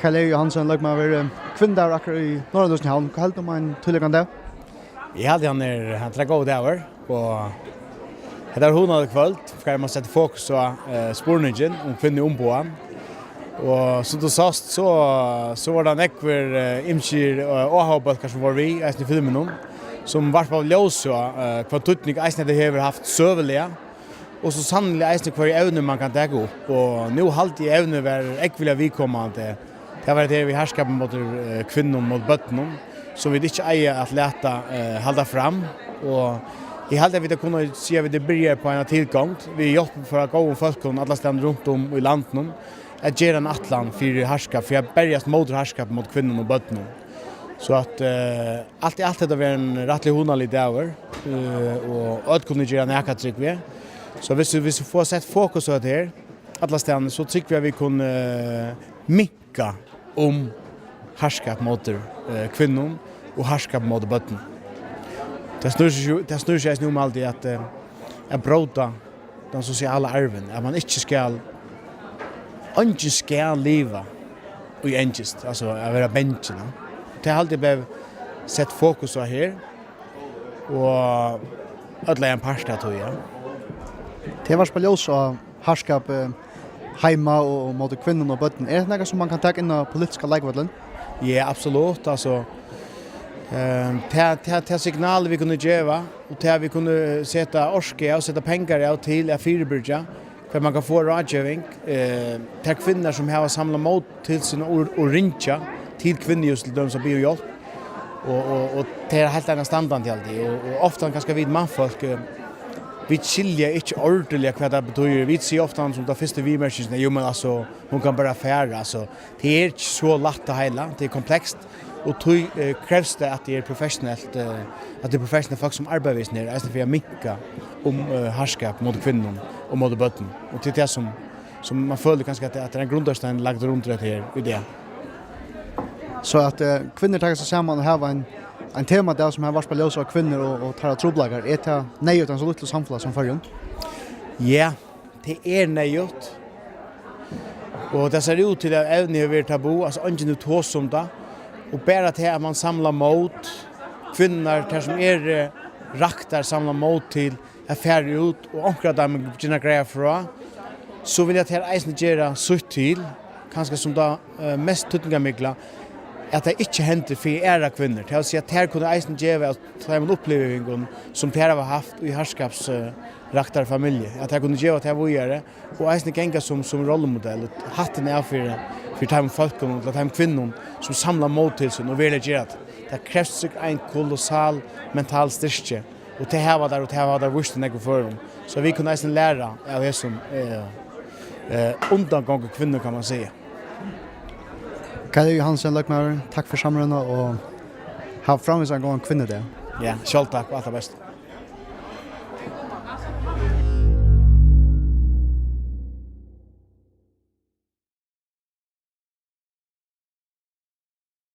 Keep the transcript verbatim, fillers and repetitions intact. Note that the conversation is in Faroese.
Karl Egil Johansen, løgmaður, eh, kvinnudagur akkurát í Norðurhúsinum í Havn. Hvat heldur tú um ein tílíkan dag? Eg haldi, hann er, hann er ein góður dagur, og hetta er hugnaligt kvøld, har man setir fokus á, eh, spurningin um kvinnuumboðan. Og sum tú sást, so, so var tað nógvir, eh, ymskir, eh, áhugabólkar, sum vóru við, eisini í filminum, sum varpaðu ljós á, eh, hvønn týdning eisini hetta hevur havt søguliga, og so sanniliga eisini hvørji evni man kann taka upp. Og nú haldi eg, evnið var ógvuliga viðkomandi. Tað var tað við harðskapin móti, eh, kvinnum, móti børnum, sum vit ikki eiga at lata, eh, halda fram. Og eg haldi, at vit kunnu siga, at vit byrja á eina tilgongd. Vit hjálpa frá góðum fólkum allastaðni runt um í landinum at gera eina ætlan fyri harðskap, fyri at berjast móti harðskap móti kvinnum og børnum. So at, eh, alt í alt, hetta var ein rættiliga hugnaligur dagur, eh, og øll kunnu gera nakað, trúgvi eg. So viss, viss vit fáa sett fokus á hetta her allastaðni, so trúgvi eg, at vit kunnu, eh, minka um harðskap móti, eh, kvinnum og harðskap móti børnum. Tað snýr seg jú, tað snýr seg eisini um alt í at, eh, at bróta tann sosiala arvin, at man ikki skal, eingin skal liva í angist, altso at vera bangin, ja. Tað haldi eg bleiv sett fokus á her, og øll eiga ein part av tí, ja. Tey varpa ljós á harðskap, eh, heima og, og móti kvinnum og børnum. Er hetta nakað, sum man kann taka inn á politiska leikvøllin? Ja, absolutt. Altso, eh, tað, tað, tað signal, vit kunnu geva, og tað, vit kunnu seta orku av, seta pengar av til at fyribyrgja, hvar man kann fáa ráðgeving, eh, tær kvinnur, sum hava samlað mót til sín og, og ringja til kvinnuhús, til dømis, at biðja um hjálp. Og, og, og tað er heilt annað standandi, haldi eg. Og, og ofta kanska vit mannfólk, eh, vit skilja ikki ordiliga, hvat tað betýðir. Vit siga ofta sum ta fyrstu viðmerkingina: "Jú, men altso, hon kann bara fara." Altso, tað er ikki so lætt, tað heila. Tað er komplekst. Og tí, eh, krevst tað, at tað er professionelt, eh, at tað er professionelt fólk, sum arbeiða við hesum her, eisini fyri at minka um, eh, harðskap móti kvinnum og móti børnum. Og tað er tað, sum, sum man følir kanska, at, at tað er ein grundarstein lagdur undir hetta her í dag. So at, eh, kvinnur taka seg saman og hava ein, ein temadag, sum her varpar ljós á kvinnur og, og teirra trupulleikar, er tað neyðugt í einum so lítlum samfelagi sum Føroyum? Ja, tað er neyðugt. Og tað sær út til, at evnið hevur verið tabu, altso, eingin hevur tosað um tað. Og bara tað, at man samlar mót, kvinnur, tær sum eru, eh, raktar, samla mót til at fara út, og onkrar av teimum begynna at greiða frá, so vilja tær eisini gera sítt til, kanska sum tað, eh, mest týdningarmikla, at tað ikki hendir fyri aðrar kvinnur. Tað vil siga, at tær kunnu eisini geva av teimum upplivingum, sum tær hava havt í harðskaps, eh, raktar familju, at tær kunnu geva tað víðari, og eisini ganga sum, sum rollemodell, og hattin av fyri, fyri teimum fólkum, og teimum kvinnum, sum samla mót til sín og vilja gera tað. Tað krevst sikkurt ein kolossal mental styrki, og tað hava tær, og tað hava tær víst í nógvum førum. So vit kunnu eisini læra av hesum, eh, eh, undangongu kvinnur, kann man siga. Karl Johansen, løgmaður, takk fyri samrøðuna og hav framvegis ein góðan kvinnudag. Ja, sjálv takk og alt tað besta.